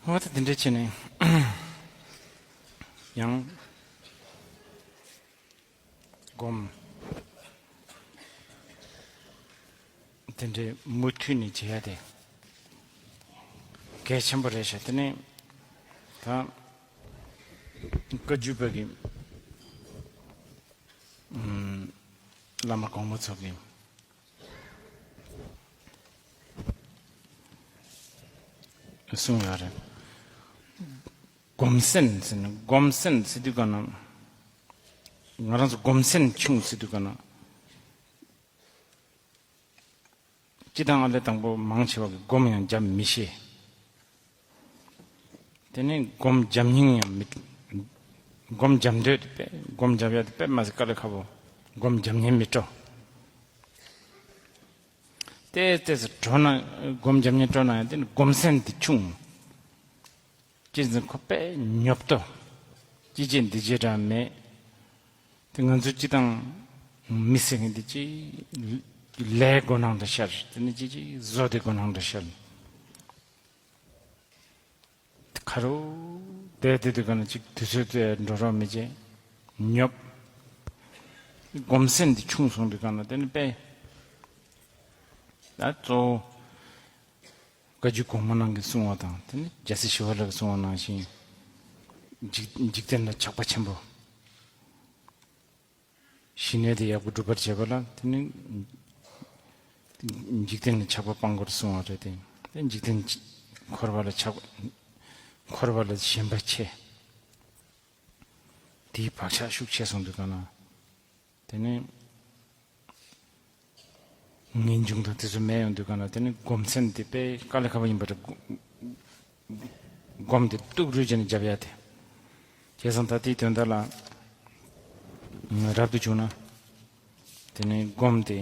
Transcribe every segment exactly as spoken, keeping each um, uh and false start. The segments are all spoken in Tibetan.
འོ་ད་དེ་འདྲ་བྱས་ནས་ཡང་སྒོམ་དེ་འདྲའི་མུ་མཐུད་ནས་བྱེད་ཡ་དེ་གལ་ཆེན་པོ་རེད་ཤག་དེ་ནས་ད་བཀའ་བརྒྱུད་པ་གི་ཨམ་བླ་མ་གོང་མ་ཚོ་གི་གསུང་ཡོད་རེད། སྒོམ་སེམས་ཟེར་ན་སྒོམ་སེམས་ཟེར་དུས་ག་ན་ང་རང་ཚོ་སྒོམ་སེམས་ཆུང་ཟེར་དུས་ག་ན། སྤྱི་བཏང་ཨ་ལས་དང་པོ་མང་ཆེ་བ་གིས་སྒོམ་ཡང་རྒྱབ་མི་ཤེས། དེ་ནས་སྒོམ་རྒྱབ་སྙིང་ཡང་མི། སྒོམ་རྒྱབ་འདོད་དེ་དཔེ་སྒོམ་རྒྱབ་ཡ་དེ་དཔེ་མ་སྲིད་དཀའ་ལས་ཁག་པོ། སྒོམ་རྒྱབ་སྙིང་མི་སྤྲོ། ཏོག་ཙམ་སྤྲོ་ན་སྒོམ་རྒྱབ་སྙིང་སྤྲོ་ན་ཡང་དེ་ནི་སྒོམ་སེམས་དེ་ཆུང་། གཅེས་འཛིན་ཁོ་པས་ཉོབ་ཏོ། ཅི་བྱེད་འདི་བྱེད་འདྲ་མེད། དེ་ང་ཚོ་སྤྱི་བཏང་མི་ཟེར་མཁན་དེ་ཅི་ལས་དགོས་སྣང་འདྲ་ཤར། དེ་ནི་ཅི་ཅི་བཟོ་དེ་དགོས་སྣང་འདྲ་ཤར། ཁ་རུ་བསྡད་དེ་དུས་ག་ན་ཅིག་དུས་ཚོད་དེ་འགྲོ་རོགས་མི་བྱེད། ཉོབ། སྒོམ་སེམས་འདི་ཆུང་སོང་དུས་ག་ན་དེ་ནི་དཔེ། ད་གཙོ་བོ། བཀའ་བརྒྱུད་གོང་མ་རྣམས་ཀྱིས་གསུངས་པ་དང་དེ་ནི་རྒྱལ་སྲས་ཞི་བ་ལྷ་གིས་གསུངས་པ་ནང་བཞིན། འཇིག་འཇིག་རྟེན་ལ་ཆགས་པ་ཆེན་པོ། ཞི་གནས་དེ་ཡག་པོ་སྒྲུབ་པར་བྱེད་པ་ལ་དེ་ནི་འཇིག་རྟེན་ལ་ཆགས་པ་སྤང་དགོས་གསུངས་པ་རེད་དེ། དེ་འཇིག་རྟེན་འཁོར་བ་ལ་ཆགས། འཁོར་བ་ལ་ཞེན་པ་ཆེ། དེའི་བག་ཆགས་ཤུགས་ཆེ་སོང་དུས་ག་ན། དེ་ནས་ངེས་འབྱུང་དང་དེ་ཚོ་མེད་ཡོང་དུས་ག་ན་དེ་ནི་སྒོམ་སེམས་དེ་དཔེ་དཀའ་ལས་ཁག་པོ་ཡིན་པ་རེད། སྒོམ་དེ་སྟུག་རུས་བྱས་ནས་རྒྱབ་ཡ་དེ། བྱས་ཙང་ད་དེའི་དོན་དག་ལ་རབ་ཏུ་བྱུང་ན། དེ་ནས་སྒོམ་དེ་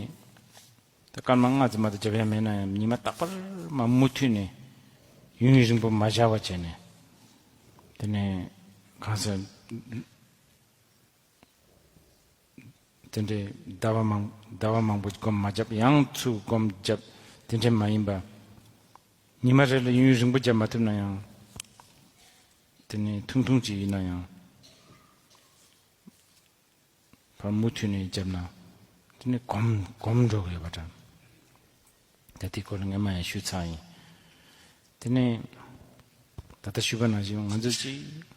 ད་སྐར་མ་ལྔ་ཙམ་མ་གཏོགས་རྒྱབ་ཡ་མེད་ན་ཡང་ཉི་མ་རྟག་པར་མ་མུ་མཐུད་ནས་ཡུན་རིང་པོ་མ་བཞག་པ་བྱས་ནས། དེ་ནས་གང་ཟེར། དེ་འདྲའི་ཟླ་བ་མང་ཟླ་བ་མང་པོ་སྒོམ་མ་བརྒྱབ། ཡང་ཚུར་སྒོམ་བརྒྱབ། དེ་འདྲའི་མ་ཡིན་པ། ཉི་མ་རེ་ལ་ཡུན་རིང་པོ་བརྒྱབ་མ་ཐུབ་ན་ཡང་། དེ་ནས་ཐུང་ཐུང་ཅིག་ཡིན་ན་ཡང་། ཕར་མུ་མཐུད་ནས་བརྒྱབ་ན། དེ་ནས་གོམས་གོམས་འགྲོ་གི་ཡོད་པ་འདྲ། ད་དེའི་སྐོར་ལ་སྔན་མ་ཡང་ཞུས་ཚར་ཡིན། དེ་ནས་ད་ལྟ་ཞུས་པ་ནང་བཞིན་ང་ཚོ་ཅིག་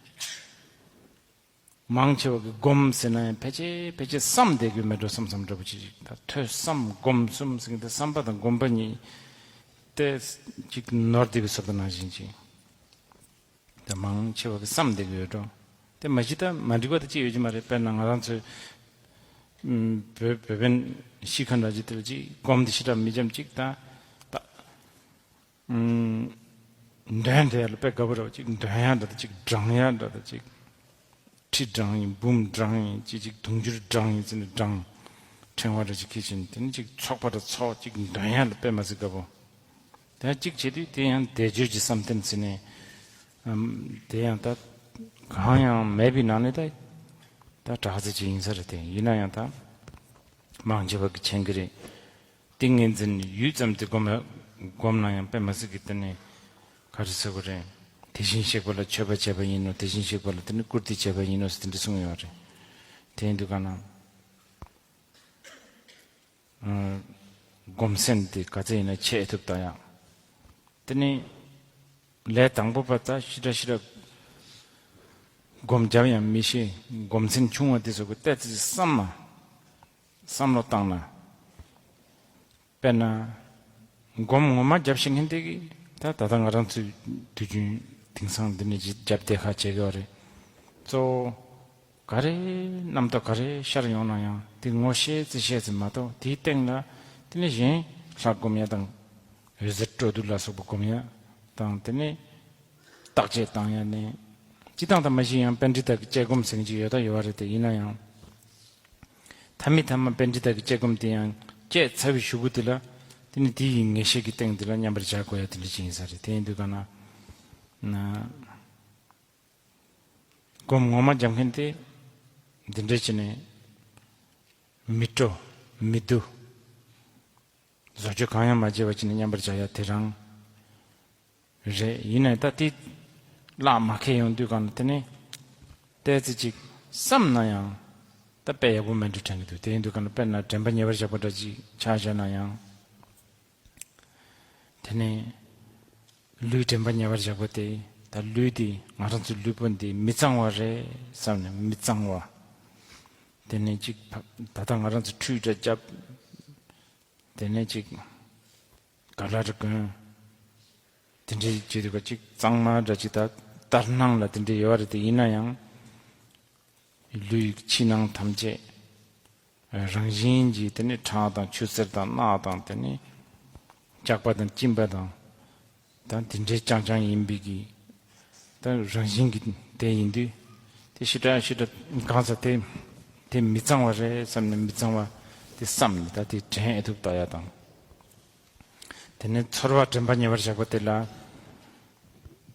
མང་ཆེ་བ་གི་སྒོམ་ཟེར་ན་ཡང་ཕལ་ཆེར་ཕལ་ཆེར་བསམ་བསྡད་དགོས་མེད་འགྲོ་བསམ་བསམ་འདྲ་པོ་ཅིག་ཅིག་ད་ཐོས་བསམ་སྒོམ་གསུམ་ཟེར་གི་འདུག་བསམ་པ་དང་སྒོམ་པ་གཉིས་དེ་ཅིག་ནོར་བསྡད་པའི་བཟོ་ལྟ་ནང་བཞིན་ཅིག་ད་མང་ཆེ་བ་གི་བསམ་བསྡད་དགོས་འགྲོ། དེ་མ་གཞི་ད་མ་འགྲིག་པ་དེ་ཅིག་ཡོད་ཀྱི་མ་རེད། དཔེར་ན་ང་རང་ཚོའི་ཨམ་བོད་བོད་པའི་གཤིས་ཁ་འདྲ་ཅིག་དེ་ལ་ཅིག་སྒོམ་དེ་ཞེ་དྲག་མི་འཇམ་ཅིག་ད་ད། ཨུམ། འདོན་དེ་ལ་དཔེ་དགའ་པོ་རེད་པ། ཅིག་འདོན་ཡ་འདྲ་དང་ཅིག་བགྲང་ཡ་འདྲ་དང་ཅིག་ཁྲི་བགྲང་ཡིན་འབུམ་བགྲང་ཡིན་ཅིག་ཅིག་དུང་ཕྱུར་བགྲང་ཡིན་ཟེར་ནས་བགྲང་། ཕྲེང་བ་འདྲ་ཅིག་ཁྱེར་ཕྱིན་དེ་ནི་ཅིག་ཚོགས་པ་འདྲ་ཚོགས་ཅིག་འདོན་ཡ་ལ་དཔེ་མ་སྲིད་དགའ་པོ། དེ་ཅིག་བྱེད་དུས་དེ་ཡང་བཟླས་བརྗོད་ཀྱི་བསམ་གཏན་ཟེར་ནས། ཨམ། དེ་ཡང་ད་གང་ཡང་མེད་པའི་ནང་ནས་ད་ད་དྲག་ཚད་ཅིག་ཡིན་ས་རེད་དེ། ཡིན་ན་ཡང་ད་མང་ཆེ་བ་གིས་མཁྱེན་གི་རེད། ཏིང་ངེ་འཛིན་ཡུད་ཙམ་དེ་སྒོམ་སྒོམ་ན་ཡང་དཔེ་མ་སྲིད་ཀྱི་དེ་ནི་ག་རེ་ཟེར་དགོས་རེད། དེ་བཞིན་གཤེགས་པ་ལ་མཆོད་པ་བྱས་པ་ཡིན་ནོ། དེ་བཞིན་གཤེགས་པ་ལ་དེ་ནི་བཀུར་སྟི་བྱས་པ་ཡིན་ནོ་ཟེར་དེ་འདྲ་གསུངས་ཡོད་རེད། དེ་ཡིན་དུས་ག་ན་ཨ་སྒོམ་སེམས་དེ་ག་ཚད་ཡིན་ན་ཆེ་ཐུབ་ད་ཡང་། དེ་ནི་ལས་དང་པོ་པ་ད་ཞེ་དྲག་ཞེ་དྲག་སྒོམ་རྒྱབ་ཡང་མི་ཤེས། སྒོམ་སེམས་ཆུང་བ་དེ་ཚོ་གི་ཏོག་ཙམ་བསམ་ན། བསམ་བློ་བཏང་ན། དཔེར་ན། སྒོམ་ངོ་མ་རྒྱབ་ཤེས་མཁན་དེ་གིས་ད་ད་ལྟ་ང་རང་ཚོའི་དུས་རྒྱུན་དེང་སང་འདི་ནས་རྒྱབ་བསྡད་ཁ་བྱེད་དགོས་རེད། གཙོ་བོ་ག་རེ་རྣམ་རྟོག་ག་རེ་ཤར་ཡོང་ན་ཡང་དེ་ངོ་ཤེས་ཙི་ཤེས་ཙི་མ་གཏོགས། དེའི་སྟེང་ལ་དེ་ནས་གཞན་ལྷ་སྒོམ་ཡ་དང་། འོད་ཟེར་སྤྲོ་བསྡུ་ལ་སོགས་པ་སྒོམ་ཡ་དང་། དེ་ནས་བརྟག་དཔྱད་བཏང་ཡ་ནས། སྤྱི་བཏང་དང་མ་གཞི་ཡང་པཎྜི་ཏ་གི་དཔྱད་སྒོམ་ཟེར་མཁན་ཅིག་ཡོད་ད་ཡོད་པ་རེད་དེ། ཡིན་ན་ཡང་། མཐའ་མའི་མཐའ་མ་པཎྜི་ཏ་གི་དཔྱད་སྒོམ་དེ་ཡང་བཅད་ཚར་བའི་གཞུག་གུ་དེ་ལ་དེ་ནི་དེ་ཡི་ངེས་ཤེས་ཀྱི་སྟེང་དེ་ལ་མཉམ་པར་བཞག་དགོས་ཡ་དེ་འདྲ་ཅིག་ཡིན་ས་རེད། དེ་ཡིན་དུས་ག་ན་ན་སྒོམ་ངོ་མ་རྒྱབ་མཁན་དེ་འདི་འདྲ་བྱས་ནས་མི་སྤྲོ་མི་བསྡུ། བཟོ་བཅོས་གང་ཡང་མ་བྱས་པ་བྱས་ནས་མཉམ་པར་བཞག་ཡ་དེ་རང་རེད། ཡིན་ནའི་ད་དེ་ བརླག་མ་ཁེལ་ཡོང་དུས་གང་ལ་དེ་ནས་ཏོག་ཙམ་ཅིག་བསམ་ན་ཡང་ད་དཔེ་ཡག་པོ་མེད་འགྲོ་དྲན་གྱི་འདུག་དེ་ཡིན་དུས་གང་ལ་དཔེར་ན་དྲན་པ་ཉེ་བར་བཞག་པ་འདྲ་ཅིག་ཆ་བཞག་ན་ཡང་། དེ་ནས་ལུས་དྲན་པ་ཉེ་བར་བཞག་པ་དེ་ད་ལུས་དེ་ང་རང་ཚོའི་ལུས་པོ་འདི་མི་གཙང་བ་རེད་བསམ་ནས་མི་གཙང་བ། དེ་ནས་ཅིག་ད་ལྟ་ང་རང་ཚོ་ཁྲུས་འདྲ་བརྒྱབ། དེ་ནས་ཅིག་ག་ལ་རེ་གོན། དེ་འདྲའི་བྱེད་དུས་ཀ་ཅིག་གཙང་མ་འདྲ་ཅིག་ད་ལྟར་སྣང་ལ་དེ་འདྲའི་ཡོད་རེད་དེ་ཡིན་ན་ཡང་། ལུས་ཕྱི་ནང་ཐམས་ཅད་རང་བཞིན་གྱིས་དེ་ནས་ཁྲག་དང་ཆུ་སེར་དང་རྣག་དང་དེ་ནས་སྐྲག་པ་དང་གཅིན་པ་དང་ད་དེ་འདྲའི་རྐྱང་རྐྱང་ཡིན་པའི་གི་ད་རང་བཞིན་གྱི་དེ་ཡིན་དུས་དེ་ཞེ་དྲག་ཞེ་དྲག་གང་ཟག་དེ་དེ་མི་གཙང་བ་རེད་བསམ་ནས་མི་གཙང་བ་དེ་བསམ་ནས་ད་དེ་དྲན་ཨེ་ཐུབ་ལྟ་ཡ་དང་། དེ་ནས་ཚོར་བ་དྲན་པ་ཉེ་བར་བཞག་པ་དེ་ལ།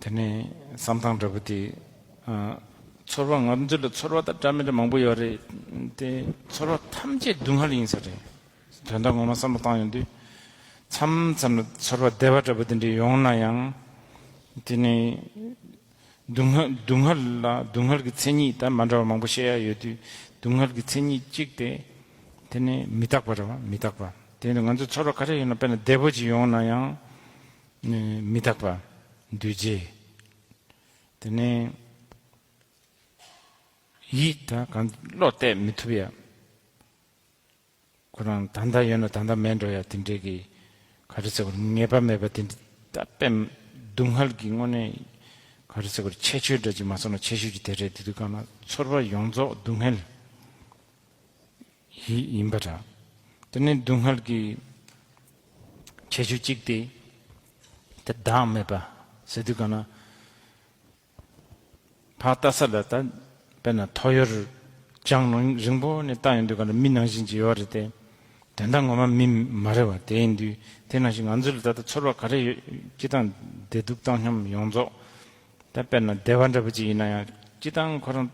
དེ་ནས་བསམ་སྟངས་འདྲ་པོ་དེ། ཨ། ཚོར་བ་ང་ཚོ་ལ་ཚོར་བ་དང་འདྲ་མི་འདྲ་མང་པོ་ཡོད་རེད། དེ་ཚོར་བ་ཐམས་ཅད་སྡུག་བསྔལ་ཡིན་ས་རེད། དོན་དག་ངོ་མ་བསམ་བློ་བཏང་ཡོང་དུས། མཚམས་མཚམས་ལ་ཚོར་བ་བདེ་བ་འདྲ་པོ་དེ་འདྲ་ཡོང་ན་ཡང་། དེ་ནས་སྡུག་བསྔལ་སྡུག་བསྔལ་ལ་སྡུག་བསྔལ་གྱི་མཚན་ཉིད་ད་མ་འདྲ་བ་མང་པོ་བཤད་ཡ་ཡོད་དུས་སྡུག་བསྔལ་གྱི་མཚན་ཉིད་གཅིག་དེ། དེ་ནས་མི་རྟག་པ་རེད་བ་མི་རྟག་པ། དེ་ནས་ང་ཚོ་ཚོར་བ་ག་རེ་ཡོང་ན་དཔེར་ན་བདེ་པོ་ཅིག་ཡོང་ན་ཡང་། མི་རྟག་པ། འདུས་བྱས། དེ་ནས་ཡིད་ད་གང་བློ་གཏད་མི་ཐུབ་ཡ། ཁོ་རང་ད་ལྟ་ཡོད་ན་ད་ལྟ་མེད་འགྲོ་ཡ་དེ་འདྲའི་གི་ག་རེ་ཟེར་དགོས་རེད་ངེས་པ་མེད་པ་དེ་འདྲ་ད་དཔེ་སྡུག་བསྔལ་གྱི་དངོས་གནས་ག་རེ་ཟེར་དགོས་རེད་ཁྱད་ཆོས་འདྲ་ཅིག་མ་སོང་ན་ཁྱད་ཆོས་ཅིག་དེ་རེད་དེ་དུས་གང་ན་ཚོར་བ་ཡོངས་རྫོགས་སྡུག་བསྔལ་ཡི་ཡིན་པ་འདྲ། དེ་ནས་སྡུག་བསྔལ་གྱི་ཁྱད་ཆོས་གཅིག་དེ་དེ་བདག་མེད་པ་ཟེར་དུས་གང་ན། ཕར་ལྟ་ས་ལ་ད་དཔེར་ན་ཐོ་ཡོར་ལྗང་རིང་པོ་ནས་ལྟ་ཡོང་དུས་ག་ལ་མི་ནང་བཞིན་གྱི་ཡོད་རེད་དེ། དོན་དག་ངོ་མ་མི་མ་རེད་བ་དེ་ཡིན་དུས་དེ་ནང་བཞིན་ང་ཚོ་ལ་ད་ལྟ་ཚོར་བ་ག་རེ་ཡོད་སྤྱི་དང་བདེ་སྡུག་བཏང་སྙོམས་ཡོངས་རྫོགས་ད་དཔེར་ན་བདེ་བ་འདྲ་པོ་ཅིག་ཡིན་ན་ཡང་སྤྱི་དང་ཁོ་རང་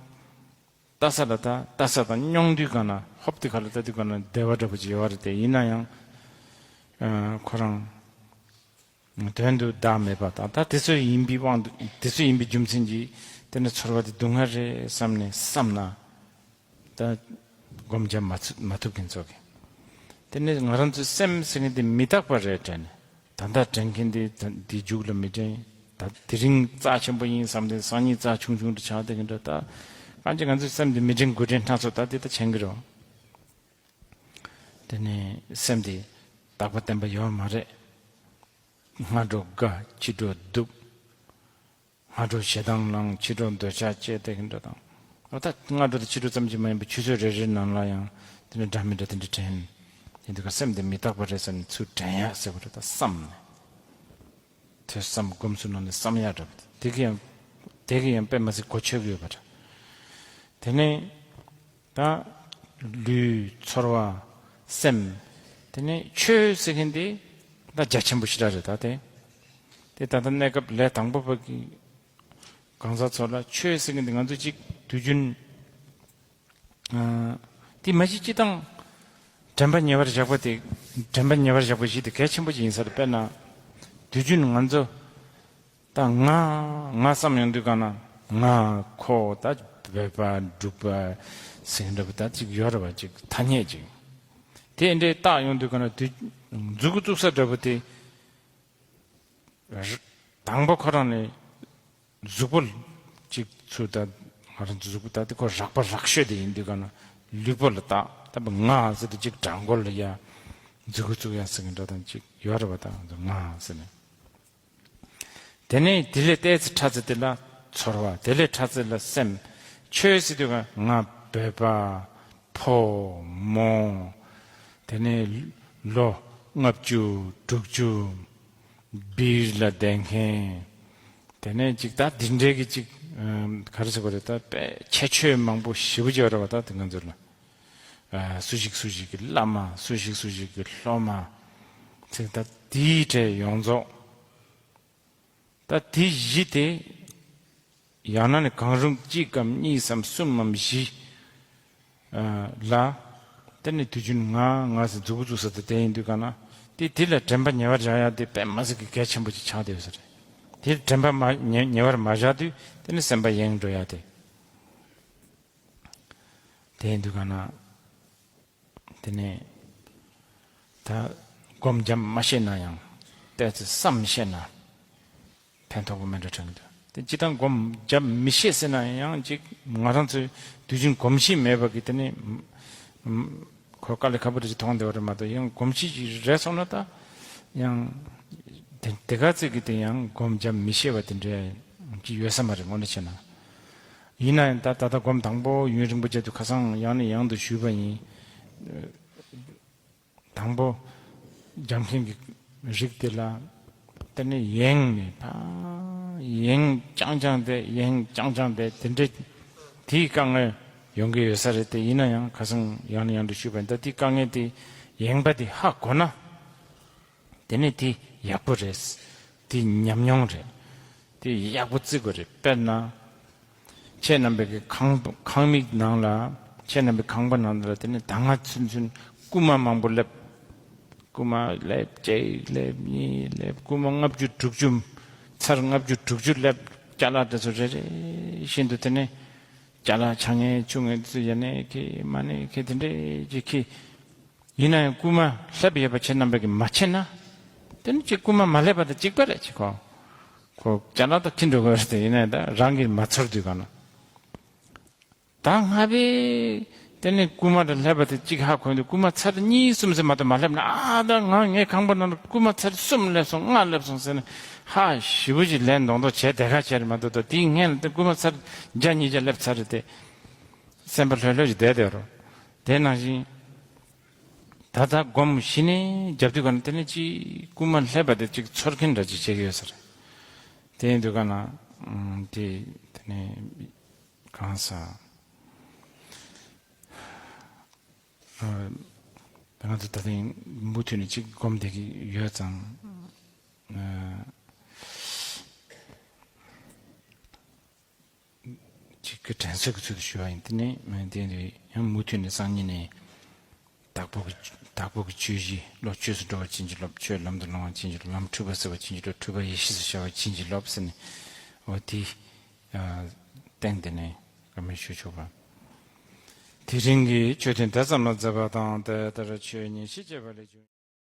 ལྟ་ས་ལ་ད་ལྟ་ས་དང་མྱོང་དུས་ག་ན་ཧོབ་དེ་ག་ལ་ལྟ་དུས་ག་ན་བདེ་བ་འདྲ་པོ་ཅིག་ཡོད་རེད་དེ་ཡིན་ན་ཡང་ཁོ་རང་། དོན་དུ་བདག་མེད་པ་དང་ད་དེ་ཚོ་ཡིན་པའི་དབང་དུ་དེ་ཚོ་ཡིན་པའི་རྒྱུ་མཚན་གྱིས་དེ་ནི་ཚོར་བ་དེ་སྡུག་བསྔལ་རེད་བསམ་ནས་བསམ་ན་ད་སྒོམ་རྒྱག་མ་ཚུ་མ་ཐུབ་མཁན་ཚོ་གི་དེ་ནི་ང་རང་ཚོའི་སེམས་ཟེར་མཁན་དེ་མི་རྟག་པ་རེད་དྲན་ནས་ད་ལྟ་དྲན་མཁན་དེ་ད་དེ་མཇུག་ལ་མི་དྲན་ད་དེ་རིང་རྩ་ཆེན་པོ་ཡིན་བསམ་སྟེ་སང་ཉིན་རྩ་ཆུང་ཆུང་དུ་ཆགས་བསྡད་མཁན་འདྲ་ད་གང་ཅི་ང་ཚོའི་སེམས་དེ་མི་དྲན་དགུ་དྲན་སྣ་ཚོགས་ད་དེ་ད་བྱེད་ཀྱི་རེད། དེ་ནི་སེམས་དེ་རྟག་པ་བརྟན་པ་ཡོད་མ་རེད། སྔ་དྲོ་དགའ་ཕྱི་དྲོ་སྡུག་སྔ་དྲོ་ཞེ་སྡང་ལངས་ཕྱི་དྲོ་འདོད་ཆགས་སྐྱེ་དེ་གི་འདྲ་དང་། འོ་ད་སྔ་དྲོ་དང་ཕྱི་དྲོ་ཙམ་གྱིས་མ་ཡིན་པར་ཆུ་ཚོད་རེ་རེའི་ནང་ལ་ཡང་དེ་འདྲ་འདྲ་མི་འདྲ་དེ་འདྲ་དྲན། དེ་འདུག་ག་སེམས་དེ་མི་རྟག་པ་རེད་བསམ་ནས་ཚུར་དྲན་ཡག་ཟེར་བ་རེད་ད་བསམ་ནས། ཐོས་བསམ་སྒོམ་གསུམ་ནང་ནས་བསམ་ཡག་འདྲ་པོ་དེ་གི་ཡང་དེ་གི་ཡང་དཔེ་མ་སྲིད་གོ་ཆོད་གི་ཡོད་པ་འདྲ། དེ་ནས། ད་ལུས་ཚོར་བ་སེམས། དེ་ནས་ཆོས་ཟེར་མཁན་དེ་ད་རྒྱ་ཆེན་པོ་ཞེ་དྲག་རེད་ད་དེ། དེ་ད་ལྟ་གནས་སྐབས་ལས་དང་པོ་བར་གྱི་གང་ཟག་ཚོ་ལ་ཆོས་ཟེར་མཁན་དེ་ང་ཚོ་གཅིག་དུས་རྒྱུན་ཨ་དེ་མ་གཞི་སྤྱི་དང་དྲན་པ་ཉེ་བར་བཞག་པ་དེ་དྲན་པ་ཉེ་བར་བཞག་པ་ཞིག་དེ་གལ་ཆེན་པོ་ཅིག་ཡིན་ས་རེད་དཔེར་ན་དུས་རྒྱུན་ང་ཚོ། ད་ང་ང་བསམ་ཡོང་དུས་གང་ན་ང་ཁོ་ད་བོད་པ་འབྲུག་པ་ཟེར་འདྲ་པོ་ད་ཅིག་ཡོད་རེད་བ་ཅིག་ཐ་སྙད་ཅིག་དེ་འདྲའི་བཏགས་ཡོང་དུས་གང་ན་དུས་མཛུ་གུ་བཙུགས་ས་འདྲ་པོ་དེ་དང་པོ་ཁོ་རང་ནས་གཟུགས་པོ་ཅིག་ཚུར་ད་ང་རང་ཚོ་གཟུགས་པོ་ད་དེ་ཁོ་རགས་པ་རགས་ཤོས་དེ་ཡིན་དུས་གང་ན་ལུས་པོ་ལ་བཏགས་ད་པ་ང་ཟེར་དུས་ཅིག་བྲང་ཁོག་ལ་ཡ་མཛུ་གུ་བཙུགས་ཡ་ཟེར་གི་འདྲ་དང་ཅིག་ཡོད་རེད་བ་ད་ང་ཚོ་ང་ཟེར་ནས། དེ་ནས་དེ་ལས་ཏོག་ཙམ་ཕྲ་ཚིལ་དེ་ལ་ཚོར་བ། དེ་ལས་ཕྲ་ཚིལ་ལ་སེམས། ཆོས་ཟེར་དུས་ང་བོད་པ། ཕོ་མོ། དེ་ནས་ལོ་ལྔ་བཅུ་དྲུག་ཅུ། སྦིར་ལ་བསྡད་མཁན། དེ་ནས་ཅིག་ད་འདི་འདྲའི་གི་ཅིག་ག་རེ་ཟེར་དགོས་རེད་ད་དཔེ་ཁྱད་ཆོས་མང་པོ་ཞེ་པོ་ཅིག་ཡོད་རེད་བ་ད་དེ་ང་ཚོ་ལ། སུ་ཞིག་སུ་ཞིག་གི་བླ་མ་སུ་ཞིག་སུ་ཞིག་གི་སློབ་མ། ཚིག་ད་དེའི་གྲས་ཡོངས་རྫོགས། ད་དེ་བཞི་དེ། ཡང་ན་ནི་གང་རུང་གཅིག་གམ་གཉིས་སམ་གསུམ་མམ་བཞི། ལ། དེ་ནི་དུས་རྒྱུན་ང་ང་ཟེར་མཛུ་གུ་བཙུགས་ས་དེ་དེ་ཡིན་དུས་གང་ན། དེ་དེ་ལ་དྲན་པ་ཉེ་བར་བཞག་ཡ་དེ་དཔེ་མ་སྲིད་ཀྱི་གལ་ཆེན་པོ་ཅིག་ཆགས་བསྡད་ཡོད་ས་རེད། དེ་དྲན་པ་མ་ཉེ་ཉེ་བར་མ་བཞག་དུས་དེ་ནི་སེམས་པ་ཡེངས་འགྲོ་ཡ་དེ། དེ་ཡིན་དུས་ག་ན། དེ་ནས་ད་སྒོམ་རྒྱབ་མ་ཤེས་ན་ཡང་ཏོག་ཙམ་བསམ་ཤེས་ན་ཕན་ཐོགས་པོ་མེད་འགྲོ་དྲན་གྱི་འདུག་དེ་སྤྱིར་བཏང་སྒོམ་རྒྱབ་མི་ཤེས་ཟེར་ན་ཡང་ཅིག་ང་རང་ཚོའི་དུས་རྒྱུན་གོམས་གཤིས་མེད་པ་གི་དེ་ནས་ཁོ་དཀའ་ལས་ཁག་པོ་རེ་ཅིག་མཐོང་བསྡད་པ་རེད་མ་གཏོགས། ཡང་གོམས་གཤིས་ཅིག་རེད་སོང་ན་ད་ཡང་དེ་དེ་ག་ཚོད་ཀྱི་དེ་ཡང་སྒོམ་རྒྱབ་མི་ཤེས་པ་དེ་འདྲ་ཅིག་ཡོད་ས་མ་རེད་དངོས་གནས་བྱས་ན། ཡིན་ན་ཡང་ད་ད་ལྟ་སྒོམ་དང་པོ་ཡུན་རིང་པོ་བྱས་དུས་ཁ་སང་ཡང་ནས་ཡང་དུ་ཞུས་པ་ཡིན། དང་པོ་རྒྱབ་མཁན་གྱི་རིགས་དེ་ལ་དེ་ནས་ཡེངས་ནས་ཕ་ཡེངས་རྐྱང་རྐྱང་དེ་ཡེངས་རྐྱང་རྐྱང་དེ་དེ་འདྲས་དེའི་དཀའ་ངལ་ཡོང་གི་ཡོད་ས་རེད་དེ། ཡིན་ན་ཡང་ཁ་སང་ཡང་ནས་ཡང་དུ་ཞུས་པ་ཡིན། ད་དེའི་དཀའ་ངལ་དེ་ཡེངས་པ་དེ་ཧ་གོ་ན། དེ་ནས་དེ་ཡག་པོ་རེད། དེ་ཉམས་མྱོང་རེད། དེ་ཡག་པོ་བརྩི་དགོས་རེད། དཔེར་ན། ཁྱེད་རྣམ་པའི་གི་ཁང་ཁང་མིག་ནང་ལ། ཁྱེད་རྣམ་པའི་ཁང་པ་ནང་ལ་དེ་ནས་ད་སྔ་ཚུན་ཚུན་རྐུན་མ་མང་པོ་སླེབས། རྐུན་མ་སླེབས་གཅིག་སླེབས་གཉིས་སླེབས། རྐུན་མ་ལྔ་བཅུ་དྲུག་ཅུ། ཚར་ལྔ་བཅུ་དྲུག་ཅུ་སླེབས། ཅ་ལག་དེ་ཚོ་རེ་རེ་བཞིན་དུ་དེ་ནས་ཅ་ལག་ཆ་ངེ་ཆུང་ངེ་དེ་ཚོ་ཡ་ནས་ཁྱེར་མ་ནས་ཁྱེར་དེ་འདྲས་ཅིག་ཁྱེར། ཡིན་ན་ཡང་རྐུན་མ་སླེབས་ཡོད་པ་ཁྱེད་རྣམ་པས་ཀྱིས་མ་མཁྱེན་ན། དེ་ནི་ཅིག་རྐུན་མ་མ་སླེབས་པ་དང་གཅིག་པ་རེད། ཅིག་ཁོ། ཁོ་ཅ་ལག་དང་ཁྱི་འགྲོ་དགོས་རེད་དེ། ཡིན་ན་ཡང་ད་རང་གིས་མ་ཚོར་དུས་ག་ན། ད་སྔ་པའི་དེ་ནི་རྐུན་མ་དང་སླེབས་པ་དེ་གཅིག་ཧ་གོ་དུས་རྐུན་མ་ཚར་གཉིས་གསུམ་ཟེར་མ་གཏོགས་མ་སླེབས་ན། ཨ་ད་ང་ངའི་ཁང་པ་ནང་ལ་རྐུན་མ་ཚར་གསུམ་སླེབས་སོང་ལྔ་སླེབས་སོང་ཟེར་ནས་ཧ་ཞེ་པོ་ཅིག་ལན་མདོག་མདོག་བྱས་བསྡད་ཁ་བྱས་རེད་མ་གཏོགས། ད་དེའི་སྔན་ལ་དེ་རྐུན་མ་ཚར་བརྒྱ་ཉིས་བརྒྱ་སླེབས་ཚར་རེད་དེ། སེམས་པ་ལྷོད་ལྷོད་ཅིག་བསྡད་བསྡད་རོགས། དེ་ནང་བཞིན། ད་ལྟ་སྒོམ་གཞི་ནས་རྒྱབ་དུས་ག་ན་དེ་ནས་ཅིག་རྐུན་མ་སླེབས་པ་དེ་ཅིག་ཚོར་མཁན་འདྲ་ཅིག་བྱེད་ཀྱི་ཡོད་ས་རེད། དེ་ཡིན་དུས་ག་ན་ཨམ་དེ་དེ་ནས་གང་ས་ཨ་ང་ཚོ་ད་ཐེངས་མུ་མཐུད་ནས་ཅིག་སྒོམ་བསྡད་ཀྱི་ཡོད་ཙང་། ཨ། ཅིག་གི་དྲན་གསོ་གི་ཚུལ་དུ་ཞུ་བ་ཡིན། དེ་ནས་དེ་ཡང་མུ་མཐུད་ནས་སང་ཉིན་ནས་བདག་པོ་གི་བདག་པོ་གི་ཆོས་བཞི་སློབ། ཆོས་སུ་འགྲོ་བར་བྱིན་གྱིས་རློབས། ཆོས་ལམ་དུ་བླང་བར་བྱིན་གྱིས་རློབས། ལམ་འཁྲུལ་པ་སེལ་བར་བྱིན་གྱིས་རློབས། འཁྲུལ་པ་ཡེ་ཤེས་སུ་ཤར་བར་བྱིན་གྱིས་རློབས་ཟེར་ནས། འོ་དེ་སྟེང་དེ་ནས་བཀའ་མོལ་ཞུ་ཆོག་པ། དེ་རིང་གི་ཆོས་ཐུན་དེ་ཙམ་ལ་མཛད་པ་དང་། དེ་ལྟར་ཆོས་ཉན་ཞིང་སྤྱོད་པ་ལེགས་བྱུང་།